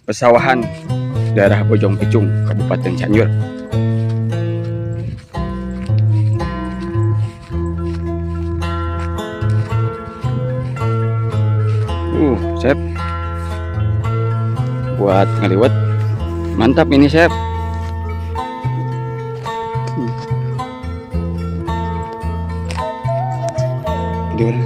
Pesawahan daerah Bojongpicung, Kabupaten Cianjur. Chef. Buat ngeliwet. Mantap ini, Chef. Di mana?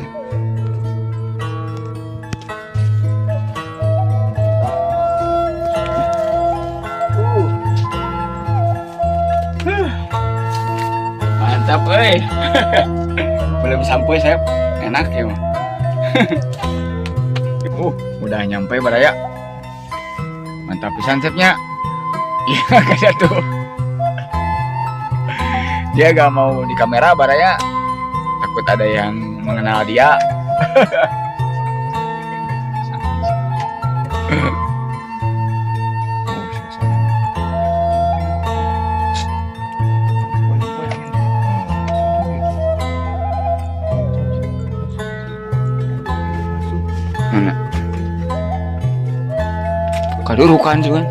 Mantap, euy. Belum sampai, Chef. Enak ya, mah. Udah nyampe baraya. Mantap pisan chefnya. Iya, kayak tuh. Dia gak mau di kamera baraya. Takut ada yang mengenal dia. Suasana. Mana? Kadurukan juga.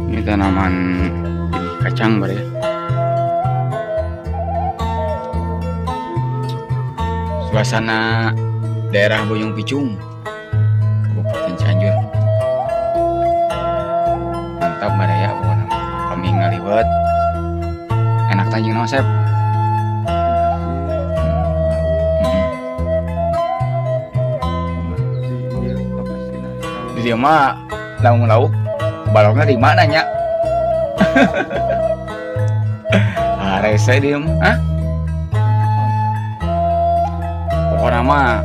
Ini tanaman ini kacang bar ya. Suasana daerah Bojongpicung, Kabupaten Cianjur. Mantap baraya pokoknya. Kami ngaliwet. Enak tanjung nama Sep. Di dia mah lamun lauk balongnya di mana nya? Ah, rese dia mah. Hah? Pokoknya mah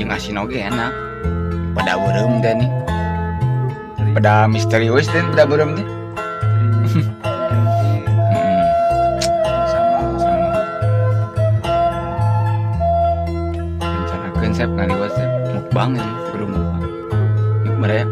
jeung asin oge enak. Pada beureum teh nih. Pada misterius teh pada beureum teh. Sama sama. Rencanakeun Sep ngaliwet Sep mukbang ya, kudu mukbang. Yuk baraya.